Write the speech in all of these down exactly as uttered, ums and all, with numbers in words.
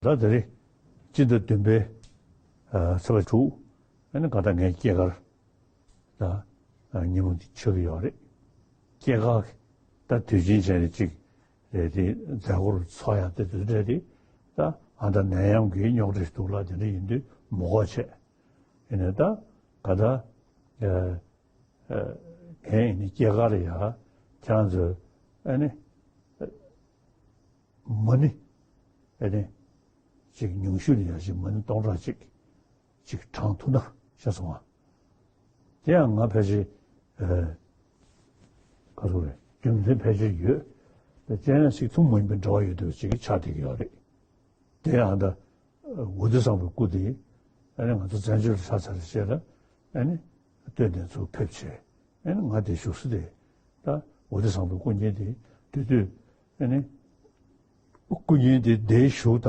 ད་དེ་རིང་སྤྱི་ཟླ་བདུན་པའི་ཚེས་པ་དྲུག་ཨ་ནི་ག་ད་ངའི་སྐྱེས་སྐར་ད་ཉིན་མོ་འདི་ཆགས་ཀྱི་ཡོད་རེད། སྐྱེས་སྐར་ད་དུས་ཆེན་བྱས་ནས་ཅིག་རེད་དེ་མཛད་སྒོར་ཚོགས་ཡག་དེ་དུས་རེད་དེ་ད་ཨ་ད་ནད་ཡམས་ཀྱི་རྙོག་དྲ་ཞིག་འདུག་ལ་དེ་འདྲ་ཡིན་དུས་མི་དགོས་བྱས། ཡིན་ནའི་ད་ག་ད་ངས་ཡིན་ནི་སྐྱེས་སྐར་ཡ་ཁྱེད་རང་ཚོས་ཨ་ནི་མ་ཎི་ཨ་ནི་ཅིག་ཉུང་ཤོས་ལ་ཡ་ཅིག་མ་ཎི་སྟོང་ཕྲག་གཅིག་ཅིག་བགྲང་ཐུབ་ན་ཤེས་སོང་ང་། དེ་ཡང་ང་ཕལ་ཆེར་ཨ་ག་ཚོད་རེད་རྒྱུ་མཚན་ཕལ་ཆེར་ཡོད། དེ་སྤྱན་རས་གཟིགས་ཐུན་མོང་མ་ཡིན་པའི་འབྲེལ་བ་ཡོད་དུས་ཅིག་ཆགས་བསྡད་ཀྱི་ཡོད་རེད། དེ་ཡང་ད་ཝ་ཏི་བཟང་པོའི་སྐུ་དེ་ཨ་ནི་ང་ཚོ་བཙན་བྱོལ་ལ་ཆགས་ཚར་རྗེས་ལ་ཨ་ནི་སྟོད་ནས་ཚུར་ཕེབས་བྱས་ཨ་ནི་ང་དེ་བཞུགས་ས་དེ་ད་ཝ་ཏི་བཟང་པོའི་སྐུ་བརྙན་དེ་དེ་དུས་ཨ་ནི་སྐུ་བརྙན་དེ་དེ་བཞུགས་ད་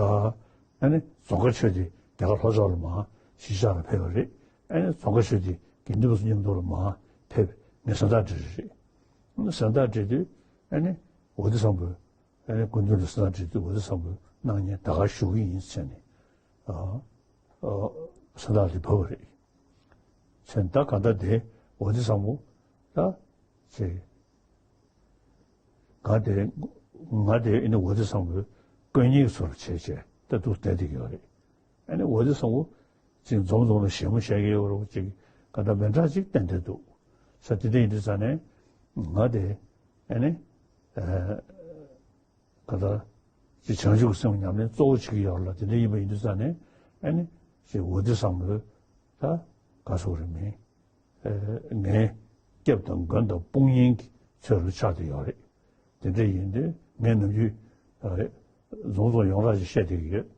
ཨ་ནི་རྫོང་དཀར་ཆོས་སྡེ་དེ་ག་ལྷོ་ཕྱོགས་ལ་མར་གཞིས་ཆགས་ལ་ཕེབས་པ་རེད། ཨ་ནི་རྫོང་དཀར་ཆོས་སྡེ་དགེ་འདུན་པ་ཚོ་མཉམ་དུ་ལ་མར་ཕེབས་ངས་གཟེངས་རྟགས་སྤྲད་རེད། གཟེངས་རྟགས་སྤྲད་དུས་ཨ་ནི་ཝ་ཏི་བཟང་པོའི་ཨ་ནི་སྐུ་མདུན་ལ་གཟེངས་རྟགས་སྤྲད་དུས་ཝ་ཏི་བཟང་པོའི་སྣང་བརྙན་ད་ག་བཞུགས་ཀྱི་ཡིན་ཟེར་ནས་ཨ་ཨ་གཟེངས་རྟགས་དེ་ཕུལ་བ་རེད། བྱས་ད་ག་ད་དེ་ཝ་ཏི་བཟང་པོ་ད་ཅེས་ང་དེ་ང་དེ་ཨ་ནི་ཝ་ཏི་བཟང་པོའི་སྐུ་བརྙན་བཟོ་འདྲ་བྱས་བྱས་ད་འདུག་བསྡད་བསྡད་ཀྱི་ཡོད་རེད། ཨ་ནི་ཝ་ཏི་བཟང་པོ་ཅིག་འཛོམས་འཛོམས་ལ་ཞལ་མོ་བཞད་ཀྱི་ཡོད་རེད་ཅིག་ག་ད་མི་འདྲ་ཅིག་བསྟན་བསྡད་འདུག་ས། དེ་འདྲ་ཡིན་དུས་ཙང་ནས་ང་དེ་ཨ་ནི་ཨ་ག་ད་ཅིག་བྱང་ཆུབ་ཀྱི་སེམས་ཉམས་ལེན་གཙོ་བོ་བྱེད་ཀྱི་ཡོད་ལ་དེ་འདྲ་ཡིན་པ་ཡིན་དུས་ཙང་ནས་ཨ་ནི་ཅིག་ཝ་ཏི་བཟང་པོའི་ད་ག་སོགས་རེད་མིན་ཨ་ངའི་སྐྱབས་དང་མགོན་དང་དཔུང་གཉེན་གྱི་ཚུལ་དུ་ཆགས་བསྡད་ཡོད་རེད། དེ་འདྲ་ཡིན་དུས་ངས་ནམ་རྒྱུན་ཨ་རྫོང་རྫོང་ཡོངས་གྲགས་ཅིག་བཤད་བསྡད་ཀྱི་ཡོད།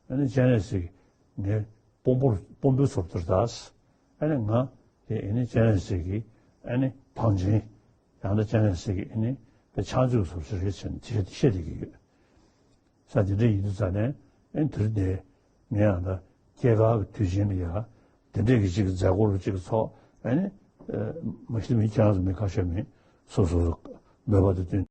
ཨ་ནི་སྤྱན་རས་གཟིགས་ངའི་དཔོན་པོར་དཔོན་པོའི་ཚུལ་དུ་གདའ། ཨ་ནི་ང་དེ་ཨ་ནི་སྤྱན་རས་གཟིགས་ཀྱི་ཨ་ནི་བང་ཆེན། ཡང་ན་སྤྱན་རས་གཟིགས་ཀྱི་ཨ་ནི་དཔེ་ཕྱག་མཛོད་ཀྱི་ཚུལ་ཞིག་རེད་ཟེར་ནས་དེ་བཤད་བསྡད་ཀྱི་ཡོད། ས་དེ་འདྲ་ཡིན་དུས་ཙང་ནས་ཨ་ནི་དེ་རིང་འདིར་ངས་ཡང་ད་སྐྱེས་སྐར་གྱི་དུས་ཆེན་ལ་ཡ་དེ་འདྲས་ཀྱི་ཅིག་མཛད་སྒོ་རུ་ཅིག་ཚོགས་ཨ་ནི་མ་གཞི་མི་ཁྱེད་རང་ཚོ་མི་ཁ་ཤས་མི་སོ་སོ་སོ་མོས་པ་དེ་བསྟུན།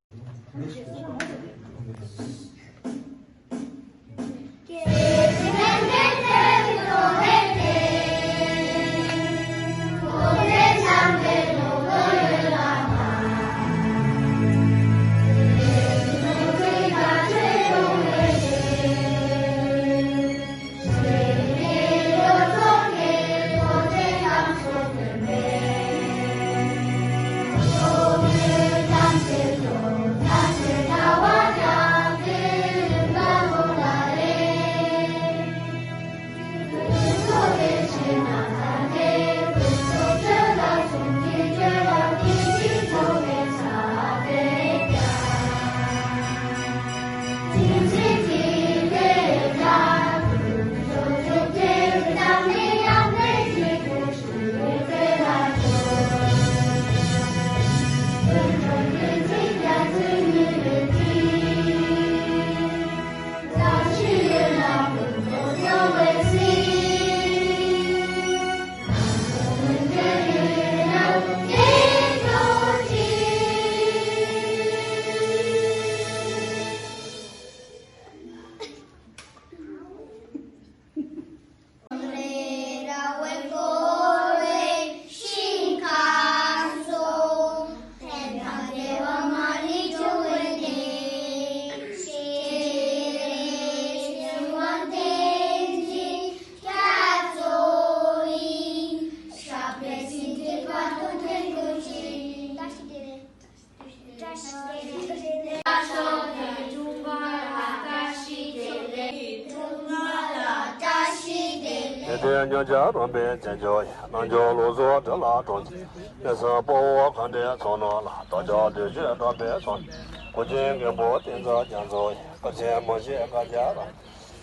དེ་ལྟར་མཉམ་གཞག་རོལ་པའི་རྒྱན་གྱུར་ཡང་། རྣལ་འབྱོར་ལུས་སྲོག་བྲལ་ལ་གྲོལ་ཕྱིར། གནས་གསུམ་དཔའ་བོ་གངས་ལྡན་ཚོགས་རྣམས་ལ། བདག་ཅག་བདུད་རྩི་འདྲེན་པའི་ཚོགས། ཀུན་མཁྱེན་མགོན་པོ་བསྟན་འཛིན་རྒྱ་མཚོ་ཡི། བཀའ་ཆེན་མ་བཞེངས་བཀའ་རྒྱ་ར།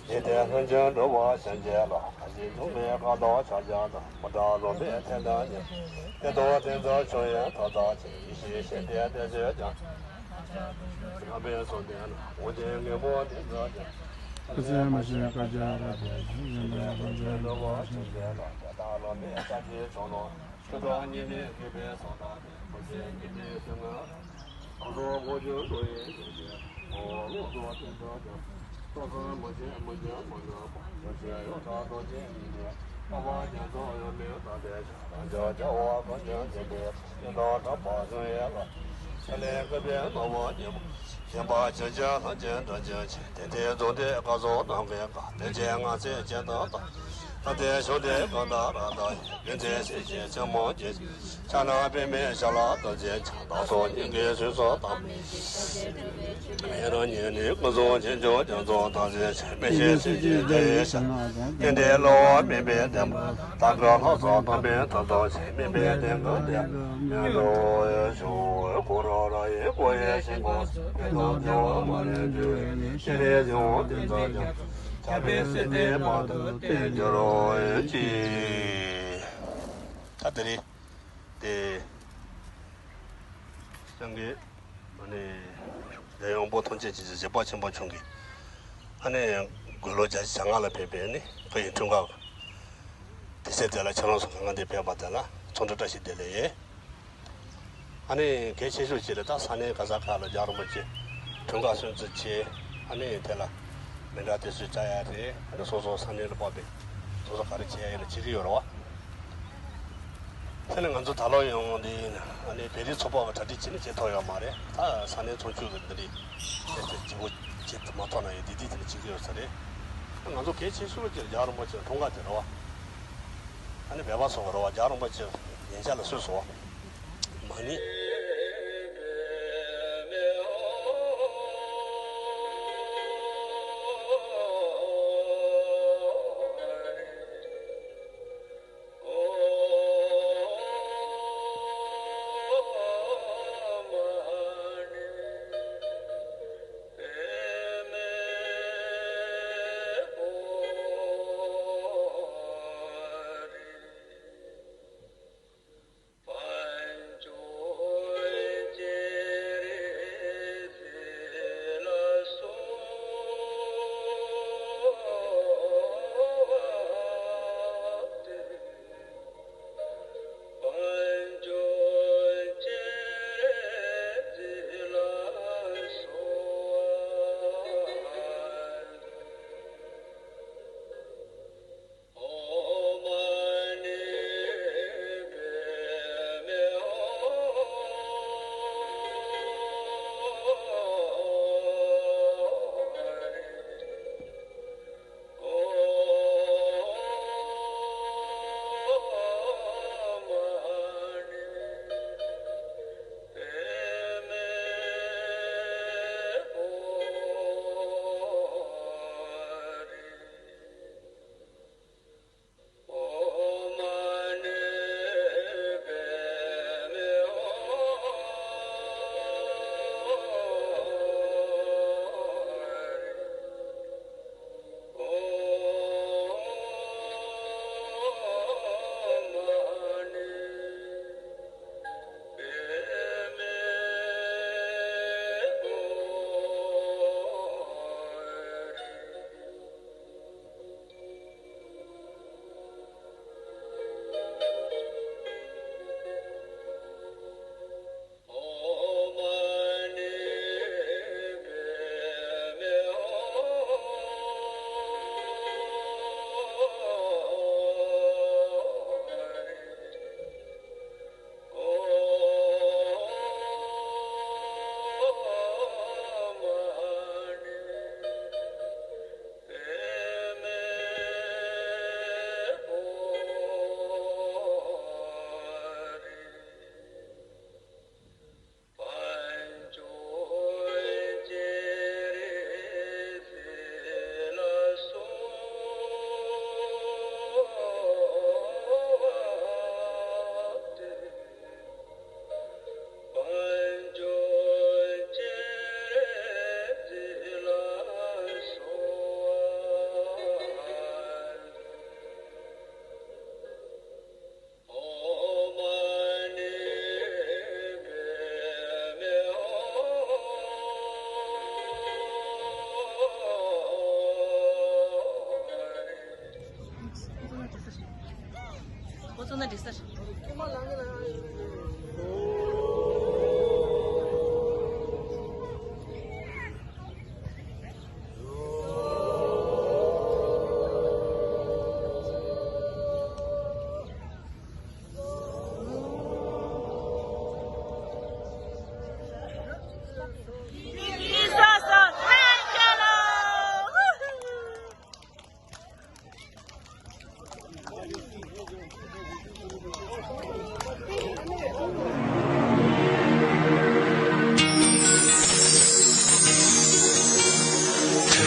འཇིག་རྟེན་ལྷུན་གྱིས་གྲུབ་པ་སེམས་ཅན་ལ། ཕར་ཕྱིན་འབྱུང་བའི་བཀའ་དང་ཕྱག་རྒྱ་དང་། མི་འདའ་ལོག་པའི་ཐེར་འདོན་ཉིད། བསྟན་དང་བསྟན་འཛིན་ཕྱོགས་ཡོངས་དར་ཐག་ཆོད། ཡེ་ཤེས་ཞི་བདེའི་བསྟན་བཅོས་ཀྱང་། རྣམ་པའི་གསུང་ལྡན་ལ། དབུ་རྒྱན་མགོན་པོ་བསྟན་འཛིན་རྒྱ། བཀའ་ཆེན་མ་བཞེངས་བཀའ་རྒྱ་ར། འཇིག་རྟེན་ལྷུན་གྱིས་གྲུབ་པ་སེམས་ཅན་ལ། བདག་ལ་མེད་ས་གཞིའི་ཕྱོགས་ལ། ཆོས་གྲོགས་ཉི་མའི་དགེ་བའི་གསང་བདག་ནི། བུ་ཚའི་ཉི་མའི་གསུང་ངག་རྣམས། གང་སོགས་དབུ་རྒྱན་འགྲོ་བའི་སྡེ་བརྒྱད་ལ། ལོངས་སུ་སྤྱོད་པ་ཀུན་ཀྱང་། ཕྱག་ན་པདྨས་ཞབས་ལ་བཏབ་ཅིང་། མེ་རོ་ཉི་ནི་ཀུན་སོང་ཆེ་ཆུང་རྒྱ་མཚོ་དང་། ལྷ་དེ་ཞབས་ད་དེ་རེད། དེ། སངས་རྒྱས། ཨ་ནི། རྒྱལ་ཡོངས་པོ་ཐམས་ཅད་ཀྱི་བཞེད་པ་ཆེན་པོ་ཆུང་གི། ཨ་ནི། དགུང་ལོ་བརྒྱད་ཅུ་གྱ་ལྔ་ལ་ཕེབས་པའི་ནི་ཁོ་ཡི་འཁྲུངས་སྐར། དེ་ཚེ་དེ་ལ་ཁྱེད་རང་ཚོ་གང་ག་འདིར་ཕེབས་པ་དེ་ལ་འཚམས་འདྲི་བཀྲ་ཤིས་བདེ་ལེགས་ཡིན། ཨ་ནི་གལ་ཆེ་ཤོས་ཅིག་ལ་ད་ས་གནས་ག་ས་ག་ལ་རྒྱལ་བ་རིན་པོ་ཆེ་འཁྲུངས་སྐར་སྲུང་བརྩི་བྱས། ཨ་ནི་དེ་ལ་མི་འདྲ་དེ་ཚོ་བཅར་ཡ་རེད། ཨ་ནི་སོ་སོ་ས་གནས་ལ་དཔག་པའི་སོ་སོ་ག་རེ་བྱེད་ཡ་ཡིན་ན་བྱེད་ཀྱི་ཡོད་རེད་བ། དེ་ནི་ང་ཚོ་ད་ལོ་ཡང་འདི་ཨ་ནི་བོད་རིགས་ཚོགས་པ་གི་གྲ་སྒྲིག་བྱས་ནས་བྱེད་ཐུབ་ཡོད་མ་རེད། ད་ས་གནས་ཚོགས་ཆུང་གི་འདི་འདྲའི་བྱེད་ཐུབ་བྱེད་དགོས་བྱེད་ཐུབ་མ་ཐུབ་ན་ཡང་འདི་འདི་དེ་ནི་བྱེད་ཀྱི་ཡོད་ས་རེད། ང་ཚོ་གལ་ཆེ་ཤོས་ཀྱི་རྒྱལ་བ་རིན་པོ་ཆེ་འཁྲུངས་སྐར་དེ་རེད་བ། ཨ་ནི་བོད་པ་ཚོ་གི་རེད་བ། རྒྱལ་བ་རིན་པོ་ཆེ་ཉིན་ཞག་ལ་གསོལ་སོང་བ། མ་ཎི།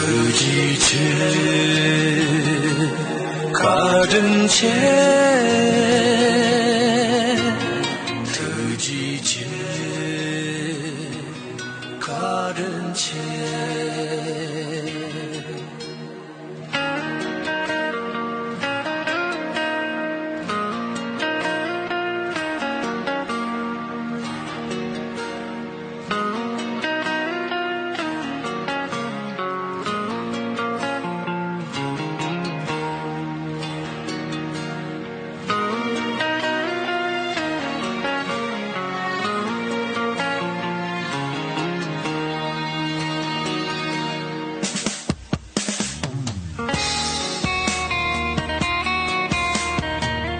ཐུགས་རྗེ་ཆེ། བཀའ་དྲིན་ཆེ། ཐུགས་རྗེ་ཆེ། བཀའ་དྲིན་ཆེ།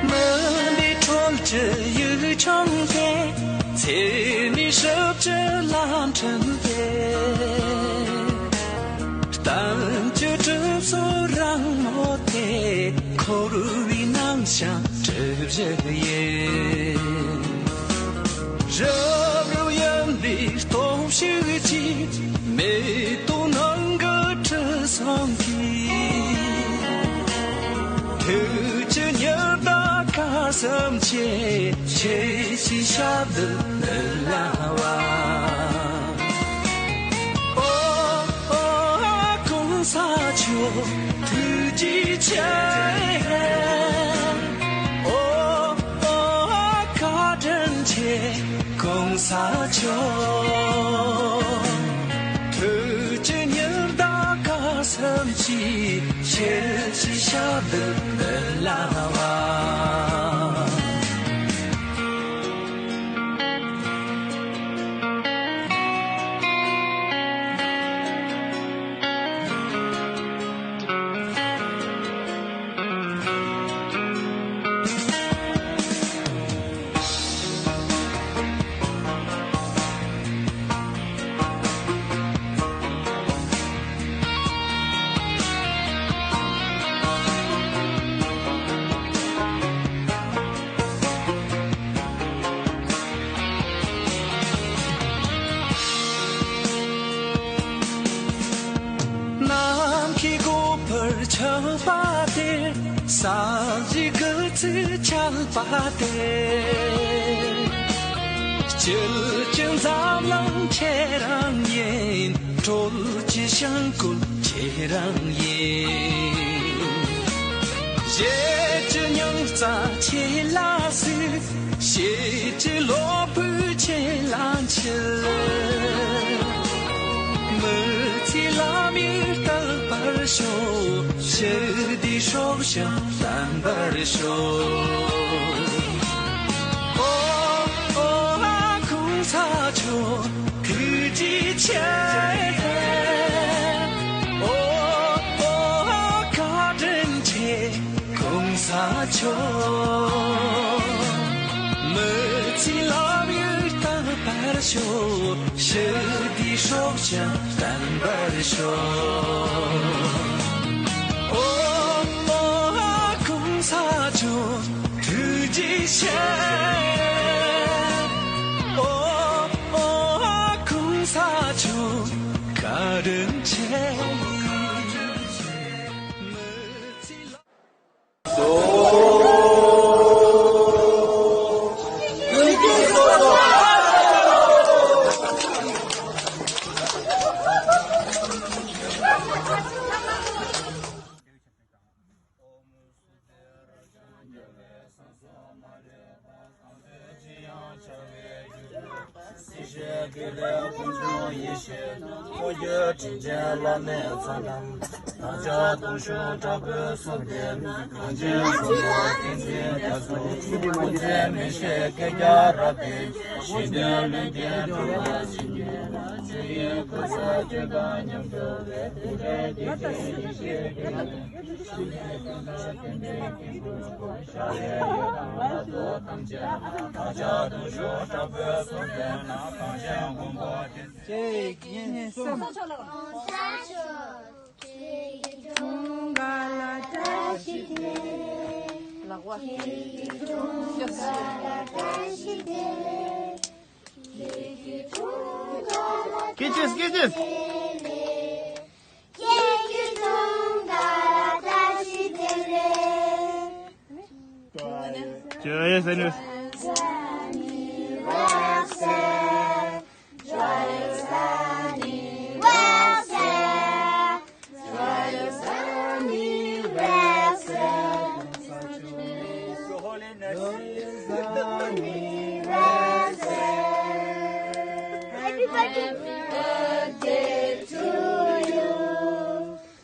མི་འདི་ཁྲོད་ཀྱི་ཡུལ་ལྗོངས་ཏེ། ཚེ་ནི་ཞབས་ཀྱི་ལམ་ཁྲིད་དེ། གཏམ་གྱི་གྲིབ་སོ་རང་མོ་དེ། འཁོར་བའི་ནང་ཞིང་གྲིབ་བཞི་ཡིན། རབ་རིབ་ཡོན་ཏན་སྟོབས་ཤུགས་ཀྱིས། མེ་ཏོག་ནང་གི་དྲི་བསུང་གིས། ཐུགས་ཀྱི་ཉི་ཟླ་སྐར་གསུམ་ཆེ། ཁྱེད་ཀྱི་ཞབས་འདི་མི་ལ་བ། ཨོ་ཨོ་གོང་ས་མཆོག་ཐུགས་རྗེ་ཆེ། ཨོ་ཨོ་བཀའ་དྲིན་ཆེ་གོང་ས་མཆོག་ཐུགས་ཀྱི་ཉི་ཟླ་སྐར་གསུམ་གྱིས། ཁྱེད་ཀྱི་ཞབས་འདི་མི་ལ་བ། ནམ་མཁའི་སྒོ་འཕར་ཆགས་པ་དེར། ས་གཞི་སྐུ་ཚེ་ཆགས་པ་དེར། སྤྱིལ་གྱི་འཛམ་གླིང་ཁྱེད་རང་ཡིན། སྲོལ་གྱི་ཞིང་བཀོད་ཁྱེད་རང་ཡིན། གཞས་ཀྱི་སྙིང་རྩ་ཁྱེད་ལ་གཟིགས། གཞས་ཀྱི་གློ་བུར་ཁྱེད་ལ་འཁྱིལ། མི་ཚེའི་ལམ་ཡུལ་དག་པར་ཤོག་ཞི་བདེའི་སྲོག་ཤིང་བརྟན་པར་ཤོག་ཨོ་ཨོ་གོང་ས་མཆོག་ཐུགས་རྗེ་ཆེ། ཨོ་ཨོ་བཀའ་དྲིན་ཆེ། གོང་ས་མཆོག་མི་ཚེའི་ལམ་ཡུལ་དག་པར་ཤོག་ཞི་བདེའི་སྲོག་ཤིང་བརྟན་པར་ཤོག་ཨོ་ཨོ་གོང་ས་མཆོག་ཐུགས་རྗེ་ཆེ། ཨོ་ཨོ་གོང་ས་མཆོག་བཀའ་དྲིན་ཆེ། སྲིད་ཞིའི་དགེ་ལེགས་ཀུན་འབྱུང་ཡེ་ཤེས་དང་། ཁོ་བོའི་དྲིན་ཅན་བླ་མའི་ཚོགས་རྣམས། བདག་ཅག་དུང་ཕྱུར་དྲག་པོས་བསུ་སྟེ། གངས་ཅན་མགོན་པོ་བསྟན་འཛིན་རྒྱ་མཚོ། སྐུ་ཚེ་མི་ཤིགས་བསྐལ་བརྒྱར་རབ་བརྟན། ཞི་བདེའི་ལུས་རྒྱུད་འགྲུབ་པར་བྱིན་གྱིས་རློབས། ཆོས་དབྱིངས་སྐུ་གསལ་སྤྱོད་པ་ཉམས་སུ་ལེན། ཏུ་རེ་ཏུ་རེ་ཡེ་ཤེས་ཀྱི། སྐད་ཅིག་སྐད་ཅིག Joyous anniversary. Happy birthday to you.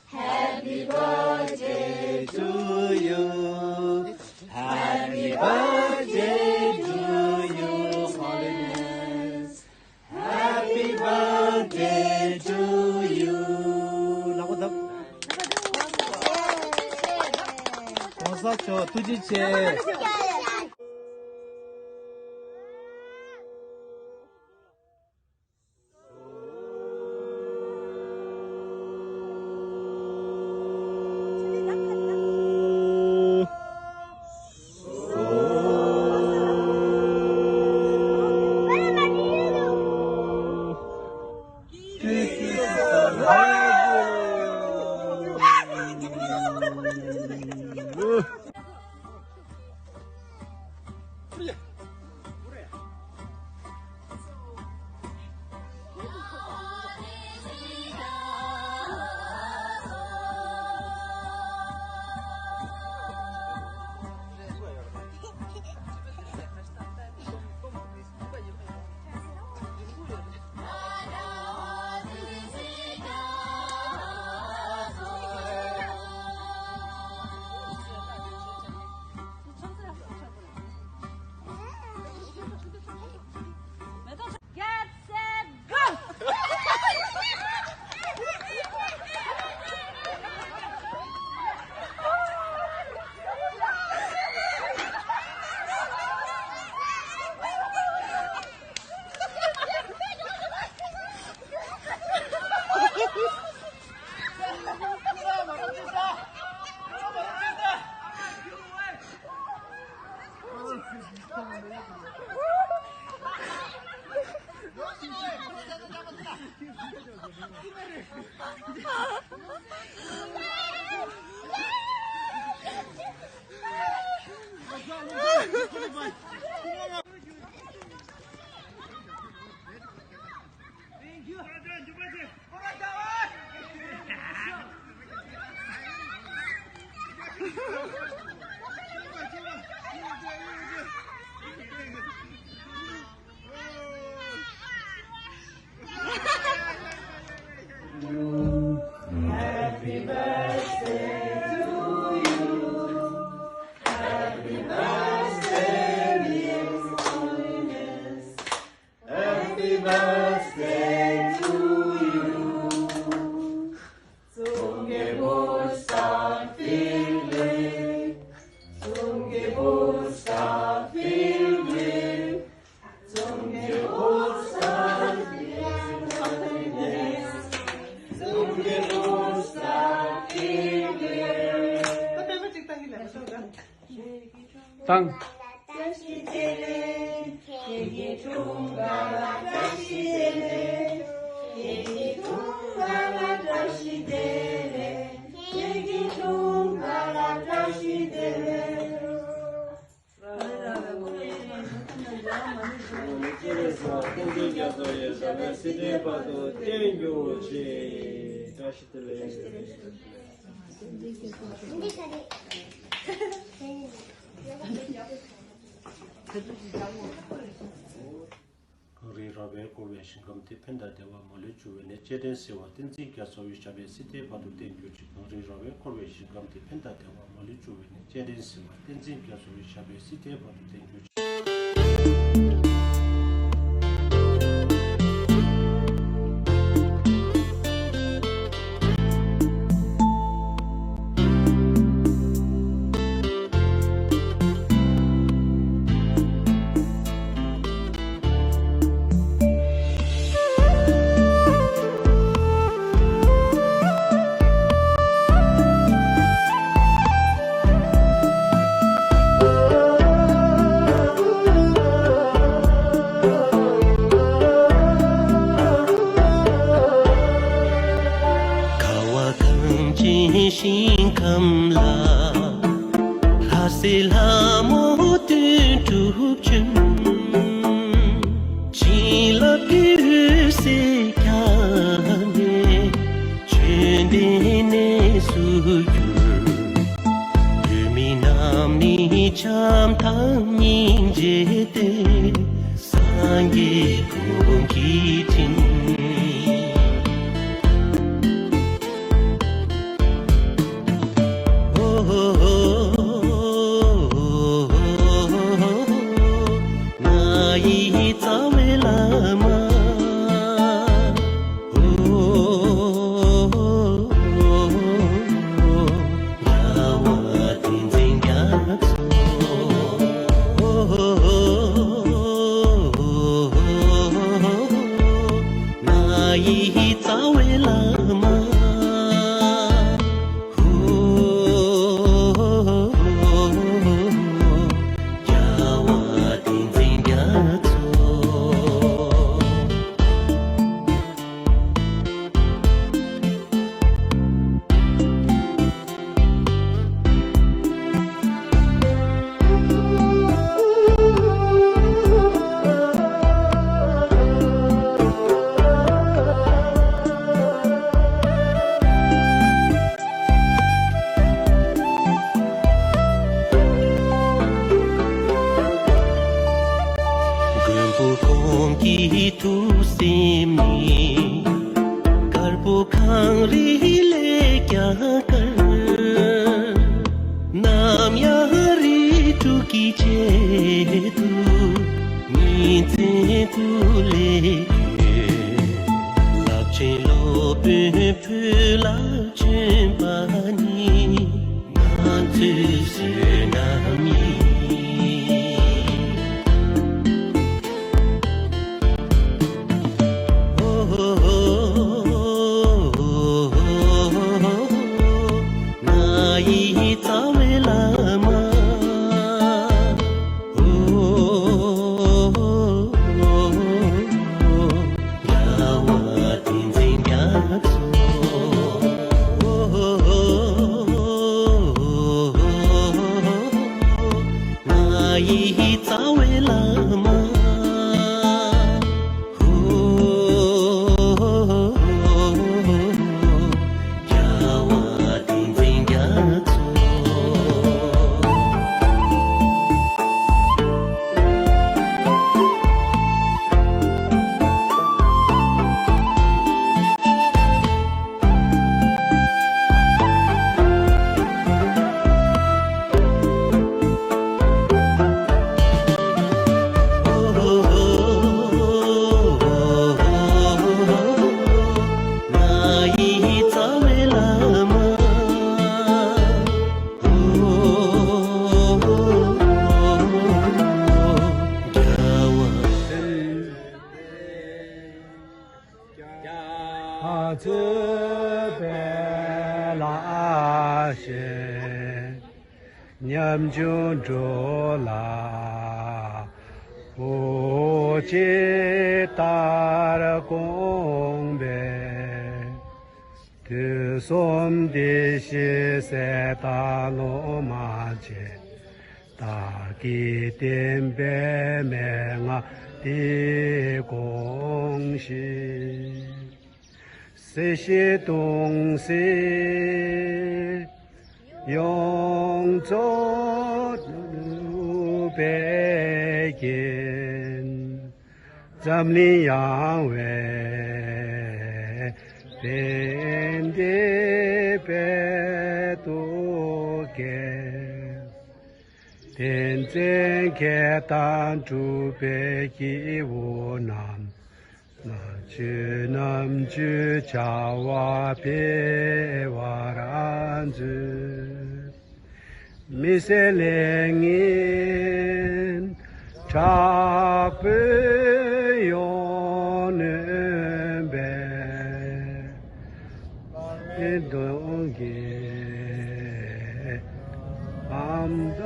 Happy birthday to you. Happy birthday to you, Holiness. Happy birthday to you. ལག་པ་བརྡབ། གོང་ས་མཆོག་ཐུགས་རྗེ་ཆེ། Get set, go! Happy birthday to you. Happy birthday, dear Holiness. Happy birthday to you. Tsoom kye bus ta fil gwe. Tsoom kye bus ta fil gwe. Tsoom kye bus ta fil gwe. Tsoom kye bus ta fil gwe. བཏང་། བཀྲ་ཤིས་བདེ་ལེགས། ཁྱེད་ཀྱི་འཁྲུངས་སྐར་ལ་བཀྲ་ཤིས་བདེ་ལེགས། ཁྱེད་ཀྱི་འཁྲུངས་སྐར་ལ་བཀྲ་ཤིས་བདེ་ལེགས། ཁྱེད་ཀྱི་འཁྲུངས་སྐར་ལ་བཀྲ་ཤིས་བདེ་ལེགས། བསྟན་འཛིན་རྒྱ་མཚོ་ཡི་ཞབས་པད་སྲིད་མཐའི་བར་དུ་བརྟན་གྱུར་ཅིག་བཀྲ་ཤིས་བདེ་ལེགས། གངས་རི་ར་བས་བསྐོར་བའི་ཞིང་ཁམས་འདིར། ཕན་དང་བདེ་བ་མ་ལུས་འབྱུང་བའི་གནས། སྤྱན་འདྲེན་གཟིགས་པ་བསྟན་འཛིན་རྒྱ་མཚོ་ཡི་ཞབས་པད་སྲིད་མཐའི་བར་དུ་བརྟན་གྱུར་ཅིག་གངས་རི་ར་བས་བསྐོར་བའི་ཞིང་ཁམས་འདིར། ཕན་དང་བདེ་བ་མ་ལུས་འབྱུང་བའི་གནས། སྤྱན་འདྲེན་གཟིགས་པ་བསྟན་འཛིན་རྒྱ་མཚོ་ཡི་ཞབས་པད་སྲིད་མཐའི་བར་དུ་བརྟན་གྱུར་ཅིག་ཁ་བ་གངས་ཅན་ཞིང་ཁམས་ལ། ལྷ་སྲས་ལྷ་མོ་བསྟོད་ སུ་གྱུར། བོད་མི་རྣམས་ནི་བྱམས་དང་སྙིང་རྗེ་སྟེ། སངས་རྒྱས་ཀུན་གྱི་དྲིན། ང་ཡི་རྩ་བའི་བླ་མ། རྒྱལ་བ་བསྟན་འཛིན་རྒྱ་མཚོ། ང་ཡི་རྩ་བའི་བླ་མ། རྒྱལ་བ་བསྟན་འཛིན་རྒྱ་མཚོ། མགོན་པོ་ཀོང་གི་ཐུགས་སེམས་ནི། དཀར་པོ་གངས་རི་ལས་ཀྱང་དཀར། ནམ་ཡང་རིགས་དྲུག་གི་ཆེད་དུ་ཉིན་མཚན་དུ་ལས་ཡོད། རླབས་ཆེན་སློབ་དཔོན་བོད་ལ་བྱོན་པ་ནི། ང་ཚོའི་བསོད་ནམས་ཡིན། ང་ཡི་རྩ་བའི་བླ་མ། རྒྱལ་བ་བསྟན་འཛིན་རྒྱ་མཚོ། ང་ཡི་རྩ་བའི་བླ་མ། རྒྱལ་བ་བསྟན་འཛིན་རྒྱ་མཚོ། ང་ཡི་རྩ་བའི་བླ་མ། རྒྱལ་བ། རྒྱ་མཚོའི་དཔལ་ལ་གཤེགས། ཉམ་ཆུང་འགྲོ་ལ་བུ་ཆེ་ལྟར་དགོངས་པས། དུས་གསུམ་བདེ་གཤེགས་སྲས་དང་སློབ་མ་ཆེ། བདག་གིས་བསྟན་པའི་མན་ངག་འདི་དགོངས་ཤིག། སྲིད་ཞིའི་སྟོང་གསལ་ཡོངས་རྫོགས་གྲུབ་པའི་རྒྱན། འཛམ་གླིང་ཡངས་པའི་གདན་འདྲེན་པའི་ཐུགས་བསྐྱེད། དེང་ཚེ་མཁས་དང་གྲུབ་པའི་སྐྱེ་བོ་རྣམས། ལྷ་ཆོས་རྣམ་དཔྱོད་བྱ་བ་འཕེལ་བར་མཛོད། མི་ཟད་ལས་ངན་དྲག་པོས་ཡོངས་ནོན་པའི། དཔལ་གདུང་གི་ཨམ་ད་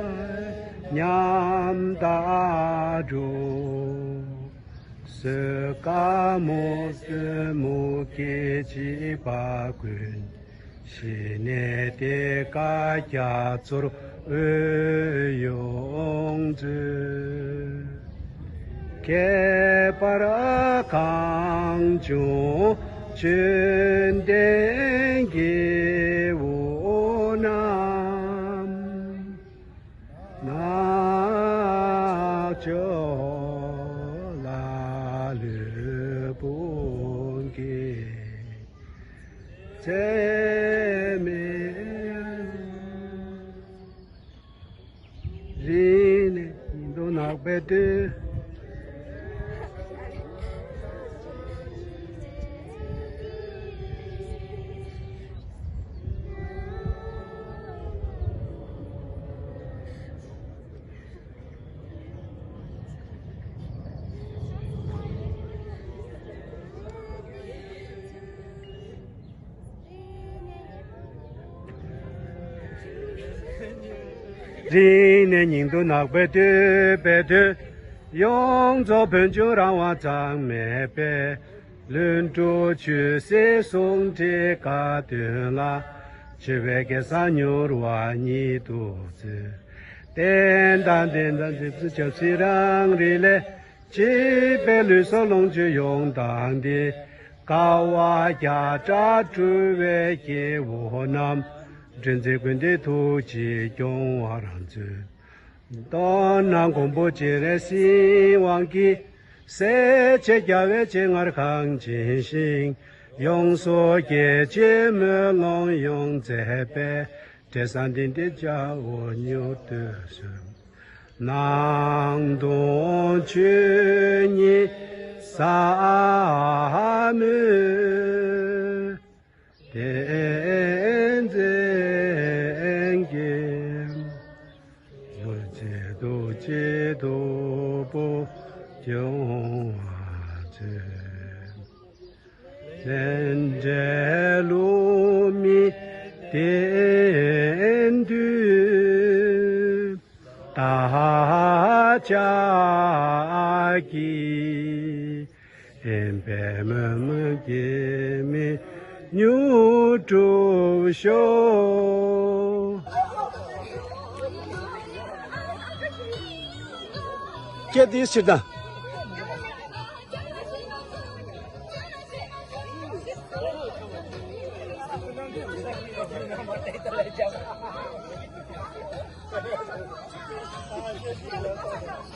ཉམ་ཐག་འགྲོ། བཟོད་དཀའ་མོས་བཟོད་མུ་གེ་འཇིགས་པ་ཀུན། ཞི་གནས་བདེ་དཀའ་རྒྱ་མཚོར་འོད་ཡོངས་མཛོད། ཁྱད་པར་གངས་ལྗོངས་ལྗོན་ལྡན་སྐྱེ་བོ། རིང་ནས་སྙིང་དུ་བརྣག་པའི་དུད་པའི་དོན། ཡོངས་རྫོགས་བོན་ཆུང་རང་དབང་གཙང་མའི་དཔལ། ལྷུན་གྲུབ་ཆོས་སྲིད་ཟུང་འབྲེལ་དགའ་སྟོན་ལ། ཆོས་པའི་གེ་སར་མྱུར་བ་ཉིད་དུ་སྩོལ། རྟེན་དང་རྟེན་དང་རྗེ་བཙུན་ཆབ་སྲིད་རང་རིགས་ལས། བྱིས་པའི་ལུས་སྲོག་ལོངས་སྤྱོད་ཡོངས་བཏང་སྟེ། དཀའ་བ་བརྒྱ་ཕྲག་སྤྲུལ་བའི་སྐྱེ་བོ་རྣམས། སྒྲོན་མཛད་ཀུན་འདུས་ཐུགས་རྗེས་སྐྱོང་བར་མཛོད། མདོར་ན་མགོན་པོ་སྤྱན་རས་གཟིགས་དབང་གིས། སྲས་བཅས་རྒྱལ་བའི་སྤྱན་སྔར་གངས་ཅན་ཞིང་། ཡོངས་སུ་རྒྱས་བྱེད་སྨོན་ལམ་ཡོངས་མཛད་པའི། འབྲས་བཟང་འདི་འདྲའི་བྱ་བ་མྱུར་ཐོབ་ཤོག། ནང་དུ་ཆོས་ཉིད་ཟབ་མོའི་རྟེན་འཛིན་གྱི། ཡུལ་གྱི་རྡོ་རྗེ་སྟུག་པོ་སྐྱོང་བར་མཛོད། ལས་འབྲས་བསླུ་མེད་བདེན་མཐུ་བདག་ཅག་གི། ཨེ་པད་མ་སྐྱེ་མེད་མྱུར་འགྲུབ་ཤོག། ཁྱེད་དེའི་ཕྱིར་དང་།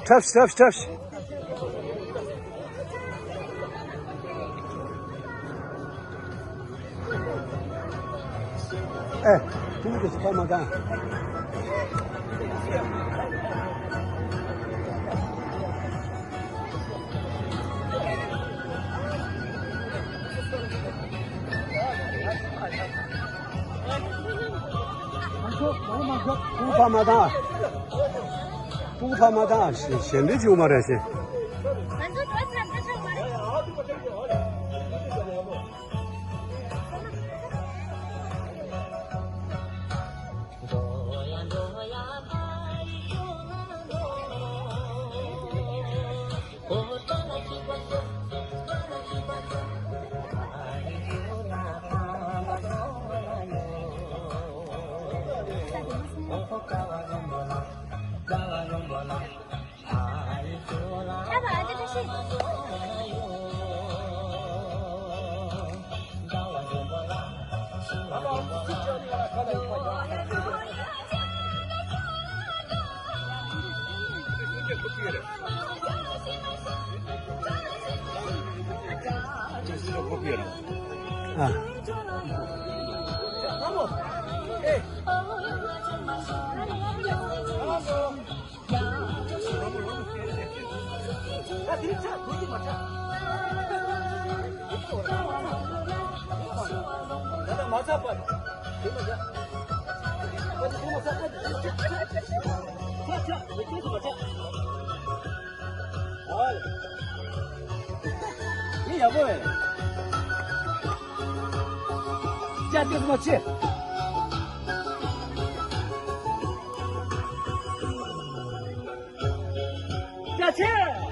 ཁྲབ་ཤིག་ཁྲབ་ཤིག་ཁྲབ་ཤིག་ཨེ། ཐུགས་ཀྱི་ཚོད་མ་དང་། ཕུག་ཕ་མ་དང་། ཕུག་ཕ་མ་དང་། ཞེ་འདྲི་བྱུང་མ་རེད་ཞེ། ཡག་པོ་རེད། ཅ་ཏི་མ་ཆེ། ཅ་ཆེ།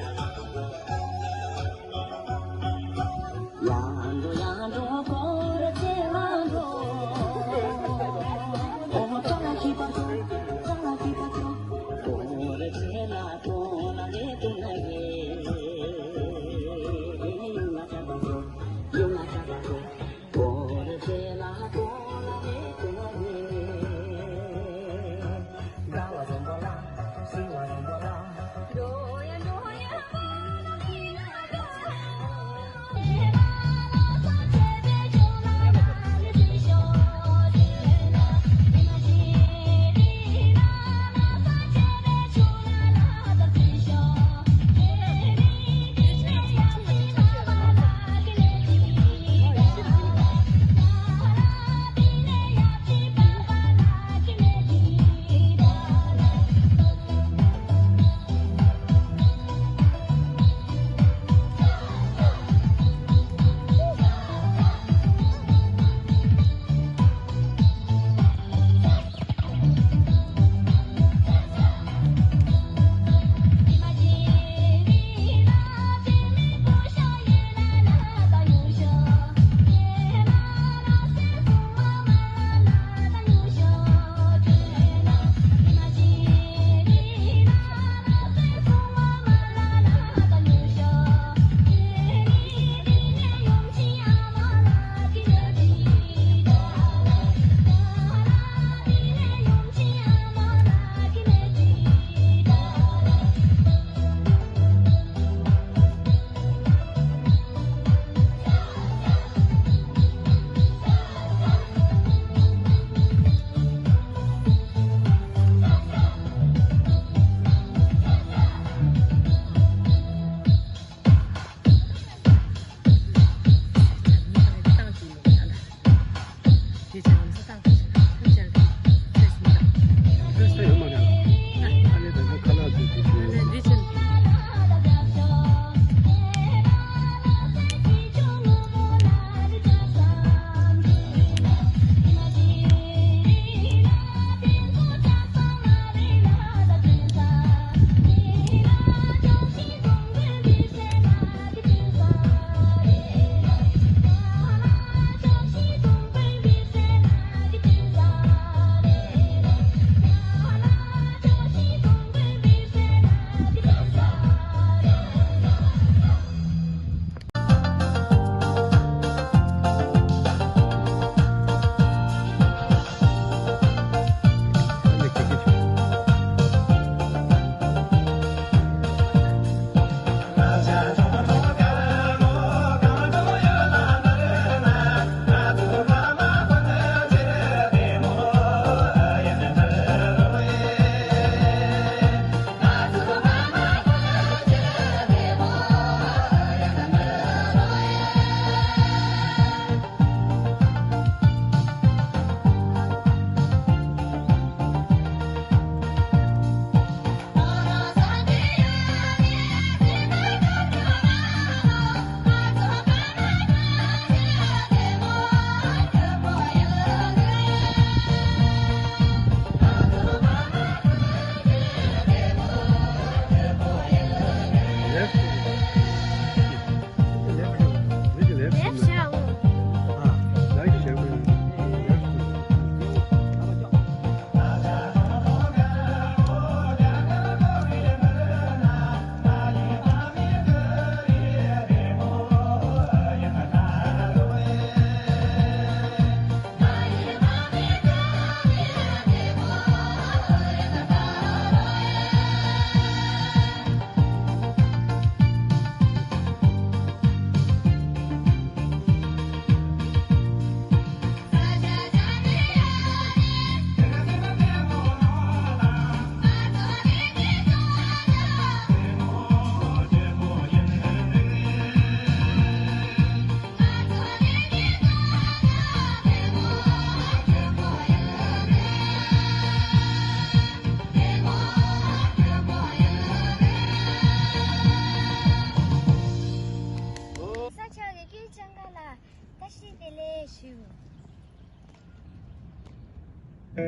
བླ་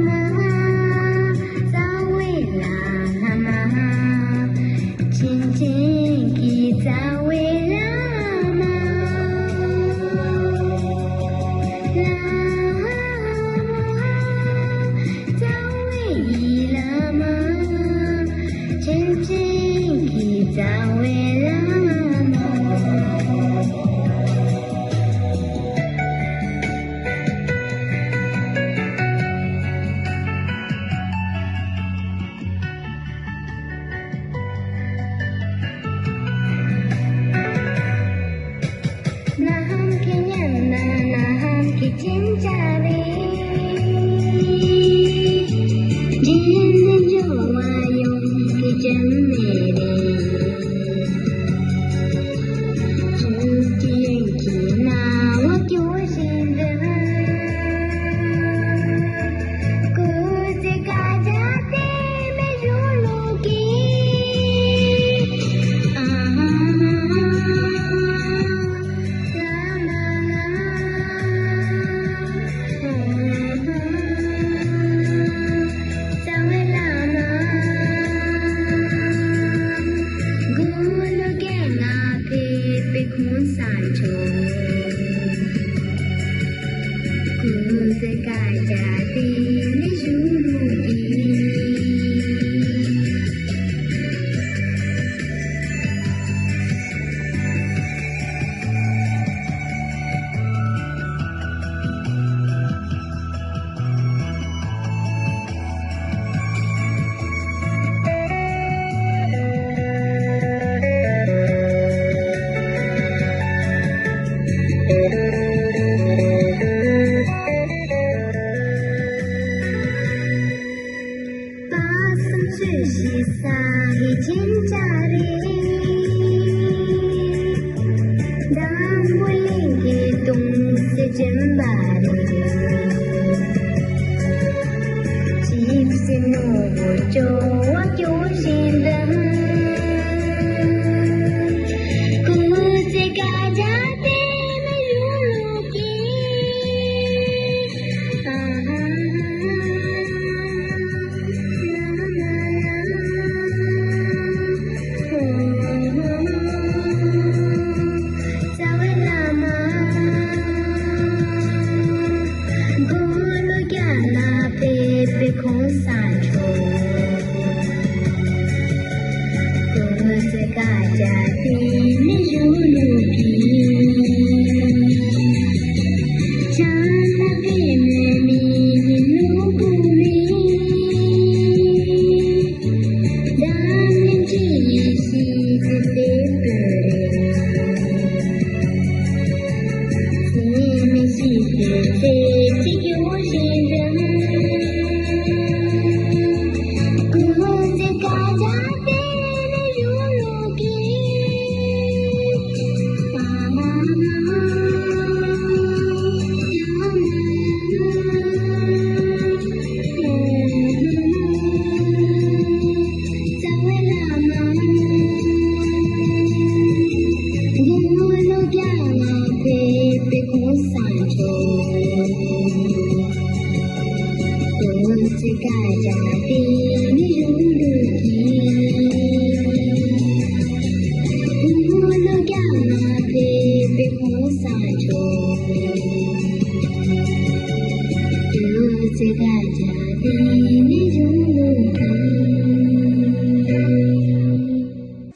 མ་རྩ་བའི་བླ་མ། ཆེན་ཆེན་གྱི་རྩ་བའི་བླ་མ། བླ་མ་རྩ་བའི་བླ་མ། ཆེན་ཆེན་གྱི་རྩ་བའི་བླ་མ། ན་ཧམ་གྱི་ཉམས་ན་ན་ཧམ་གྱི་ཅིན་ཅ་རེ། འདྲེན་ནི་འཇོ་བ་ཡོངས་ཀྱི་ཅན་མེ་རེ། ཆུ་ཅན་གྱི་ན་བ་སྐྱོ་བཞིན་དུ།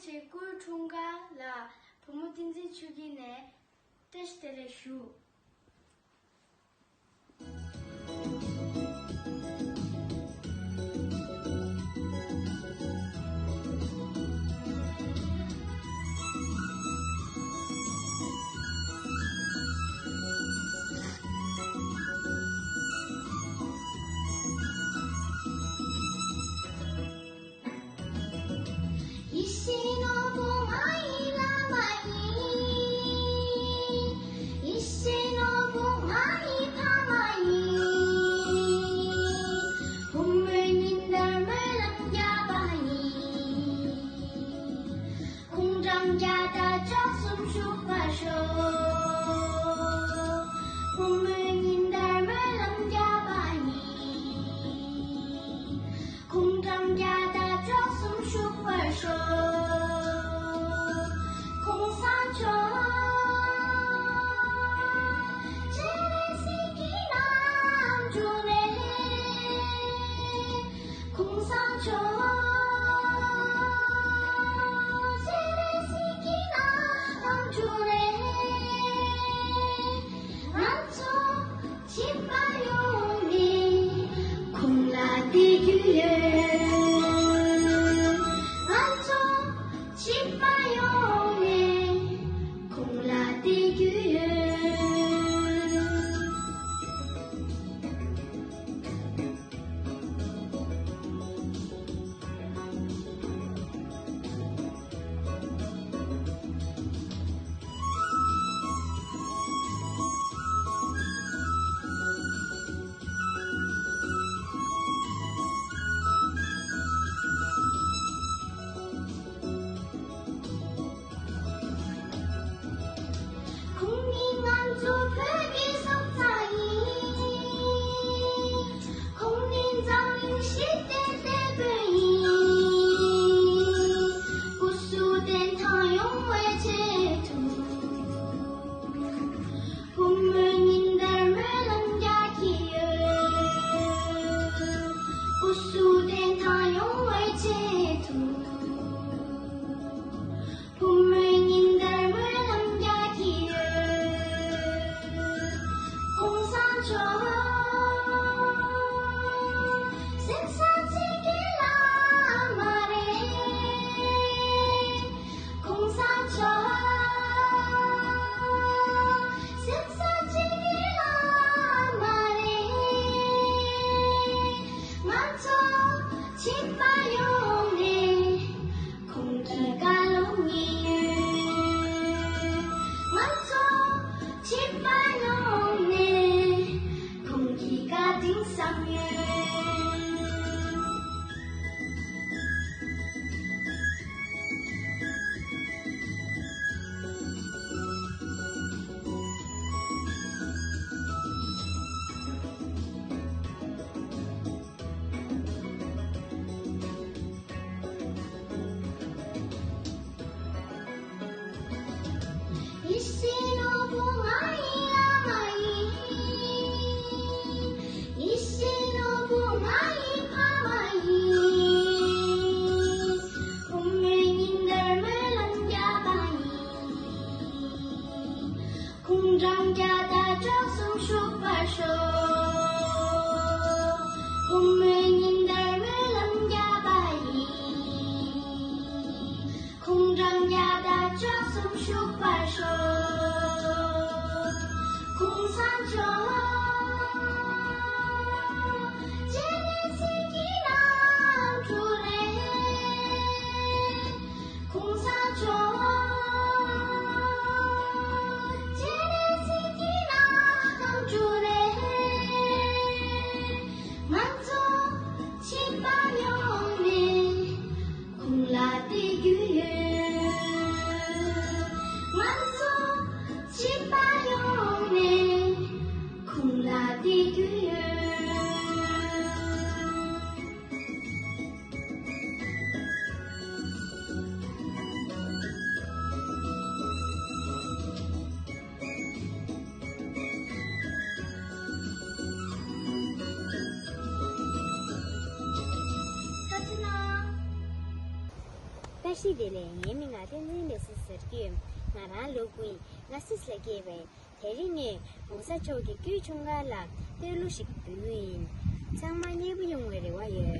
ཆེ་སྐུའི་འཁྲུངས་སྐར་ལ་བུ་མོ་བསྟན་འཛིན་ཆོས་སྐྱིད་ནས་བཀྲ་ཤིས་བདེ་ལེགས་ཞུ། ཞུགས་པར་ཤོག །བུ་མོའི་ཉིན་ལྟར་སྨོན་ལམ་བརྒྱབ་པ་ཡིན། ཁོང་རྣམས་བརྒྱ་དང་བཅུ་གསུམ་ཞུགས་པར་ཤོག །གོང་ས་མཆོག །སྤྱན་རས་གཟིགས་ཀྱི་རྣམ་འཕྲུལ་རེད། ༸གོང་ས་མཆོག །སྤྱན་རས་གཟིགས་ཀྱི་རྣམ་འཕྲུལ་རེད། ང་ཚོ་བྱིས་པ་ཡོངས་ནས་ཁོང་ལ་དད་རྒྱུ་ཡོད། ང་ཚོ་བྱིས་པ་ཡོངས་ནས་ཁོང་ལ་དད་རྒྱུ་ཡོད། ཁོང་ནི་ང་ཚོ་བོད་ཀྱི་སྲོག་རྩ་ཡིན། ཁོང་ནི་འཛམ་གླིང་ཞི་བདེའི་དེད་དཔོན་ཡིན། སྐུ་གཟུགས་བརྟན་ཐང་ཡོང་བའི་ཆེད་དུ། བུ་མོའི་ཉིན་ལྟར་སྨོན་ལམ་རྒྱག་གི་ཡོད། སྐུ་གཟུགས་བརྟན་ཐང་ཡོང་བའི་ཆེད་དུ། བུ་མོའི་ཉིན་ལྟར་སྨོན་ལམ་རྒྱག་གི་ཡོད། ༸གོང་ས་མཆོག །སེམས་གསོ་བྱེད་ཀྱི་བླ་མ་རེད། ༸གོང་ས་མཆོག །སེམས་གསོ་བྱེད་ཀྱི་བླ་མ་རེད། ང་ཚོ་བྱིས་པ་ཡོངས་ནས་ཁོང་གི་བཀའ་སློབ་ཉན་ཡོད། ང་ཚོ་བྱིས་པ་ཡོངས་ནས་ཁོང་གི་བཀའ་དྲིན་བསམ་ཡོད། ཡེ་ཤེས་ནོར་བུ་ང་ཡི་བླ་མ་ཡིན། ཡེ་ཤེས་ནོར་བུ་ང་ཡི་ཕ་མ་ཡིན། བུ་མོའི་ཉིན་ལྟར་སྨོན་ལམ་བརྒྱབ་པ་ཡིན། ཁོང་རྣམས་བརྒྱ་དང་བཅུ་གསུམ་བཞུགས་པར་ཤོག །བུ་མོའི་ཉིན་ལྟར་སྨོན་ལམ་བརྒྱབ་པ་ཡིན། ཁོང་རྣམས་བརྒྱ་དང་བཅུ་གསུམ་བཞུགས་པར་ཤོག །གོང་ས་མཆོག །སྤྱན་རས་གཟིགས་ཀྱི་རྣམ་འཕྲུལ་རེད། ༸གོང་ས་མཆོག །སྤྱན་རས་གཟིགས་ཀྱི་རྣམ་འཕྲུལ་རེད། ང་ཚོ་བྱིས་པ་ཡོངས་ནས་ཁོང་ལ་དད་རྒྱུ་ཡོད། ང་ཚོ་བྱིས་པ་ཡོངས་ནས་ཁོང་ལ་དད་རྒྱུ་ཡོད། ཐུགས་རྗེ་གནང་། བཀྲ་ཤིས་བདེ་ལེགས། ངའི་མིང་ལ་བསྟན་འཛིན་ལེགས་བཤད་ཟེར་གྱི་ཡོད། ང་རང་ལོ་དགུ་ཡིན། ང་སིས་ལ་སྐྱེས་པ་ཡིན། དེ་རིང་ངས་༸གོང་ས་མཆོག་གི་སྐུའི་འཁྲུངས་སྐར་ལ་བསྟོད་གླུ་ཞིག་འབུལ་གྱི་ཡིན། ཚང་མ་མཉེས་པོ་ཡོང་བའི་རེ་བ་ཡོད།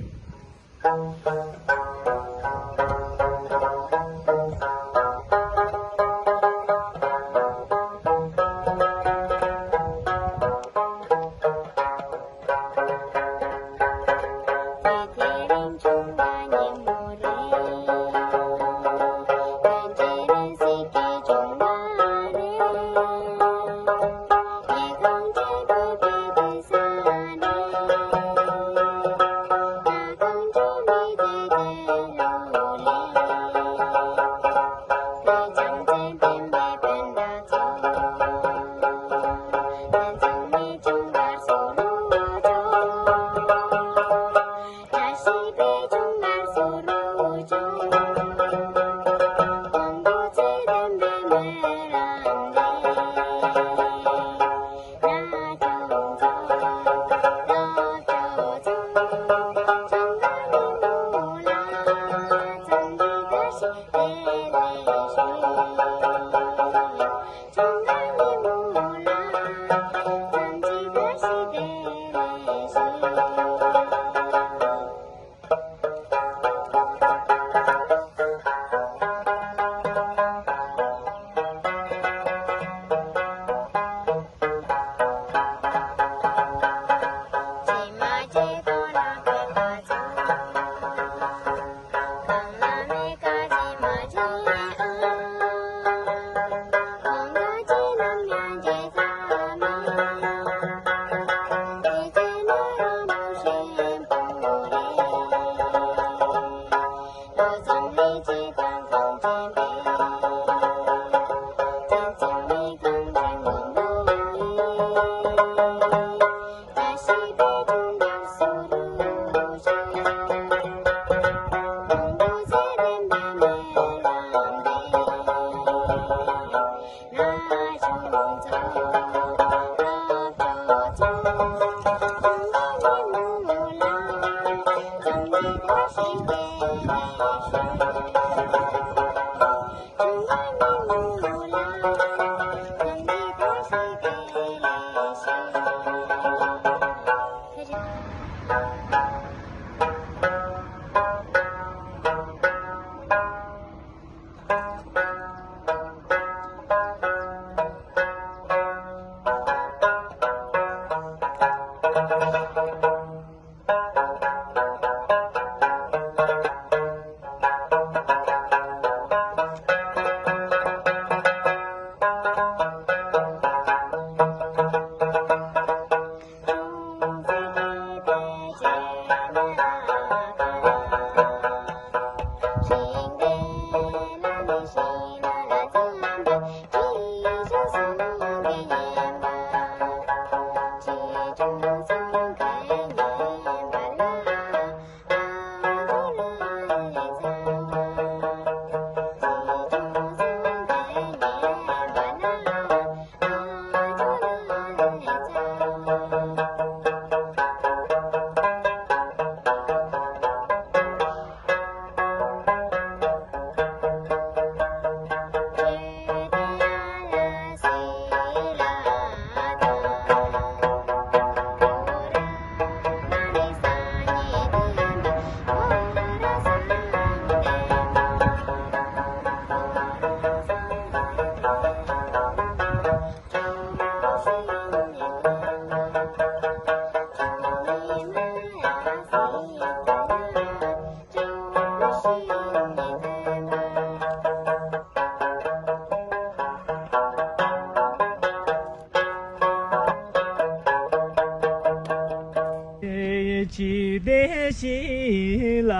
ཅི་བདེ་ཞིག་ལ་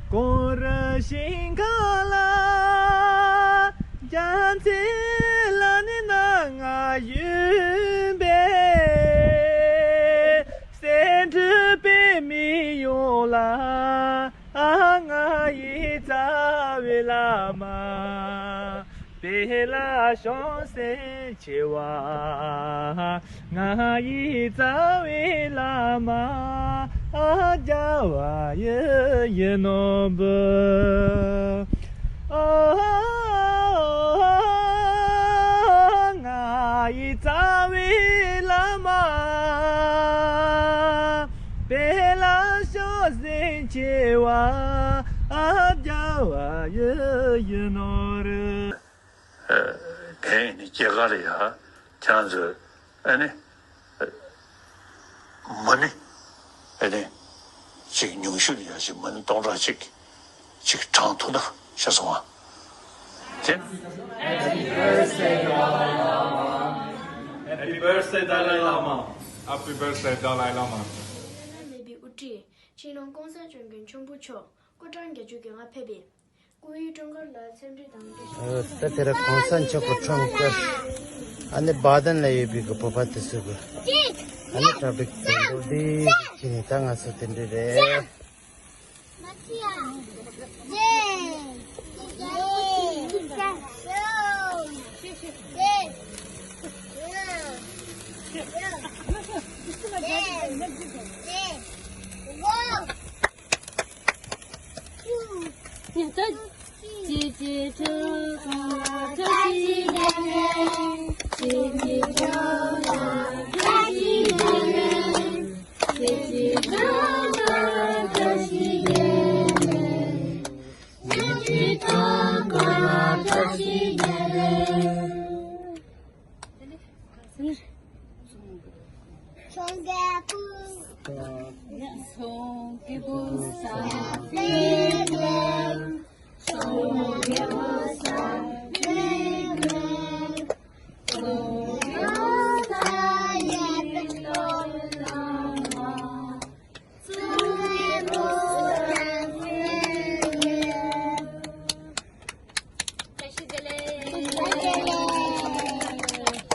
གོ་ར་ཞིང་ཁ་ལ། རྒྱ་མཚན་ལ་ནི་ན་ང་ཡོད་པས། སེ་འབྲུ་པའི་མི་ཡོངས་ལ། ཨ་ང་ཡི་རྩ་བའི་བླ་མ། དཔལ་ལ་བྱང་སེམས་ཆེ་བ། ང་ཡི་རྩ་བའི་བླ་མ། ཨ་རྒྱལ་བ་ཡི་ཡི་ནོར་བུ། ཨ་ང་ཡི་རྩ་བའི་བླ་མ། དཔལ་ལ་བྱང་སེམས་ཆེ་བ། ཨ་རྒྱལ་བ་ཡི་ཡི་ནོར་བུ། ཨ། གན་ཡིན་ནི་སྐྱེས་སྐར་ཡ་ཁྱེད་རང་ཚོས་ཨ་ནི་མ་ཎི་ཨ་ནི་ཅིག་ཉུང་ཤོས་ལ་ཡ་ཅིག་མ་ཎི་སྟོང་ཕྲག་གཅིག་ཅིག་བགྲང་ཐུབ་ན་ཤེས་སོང་ཨ། དེ། Happy birthday, Dalai Lama. Happy birthday, Dalai Lama. Happy birthday, Dalai Lama. མེད་པའི་དབུ་ཁྲིད་ཕྱི་ནང་གོང་ས་སྐྱབས་མགོན་ཆེན་པོ་མཆོག་སྐུ་ཕྲེང་བརྒྱད་ཅུ་གི་ང་ཕེབས་པའི། སྐུ་ཡི་སྤྲིན་དཀར་ལ་འཚམས་འདྲི་དང་བཀྲ་ཤིས། ད་དེ་ར་གོང་ས་མཆོག་གི་འཁྲུངས་སྐར། ཨ་ནི་བ་དན་ལ་ཡོད་པའི་གི་བོད་པ་དེ་ཚོ་གི། ཨ་ནི་གྲ་སྒྲིག་དེ་འདུག་འདི་ཁྱེད་ནི་ད་ང་ཚོ་དེ་འདྲ་རེད།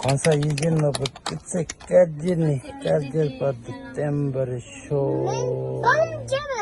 གོང་ས་ཡིད་བཞིན་ནོར་བུ་སྐུ་ཚེ་བསྐལ་བརྒྱར་ནས་བསྐལ་བརྒྱར་བར་དུ་བརྟན་པར་ཤོག།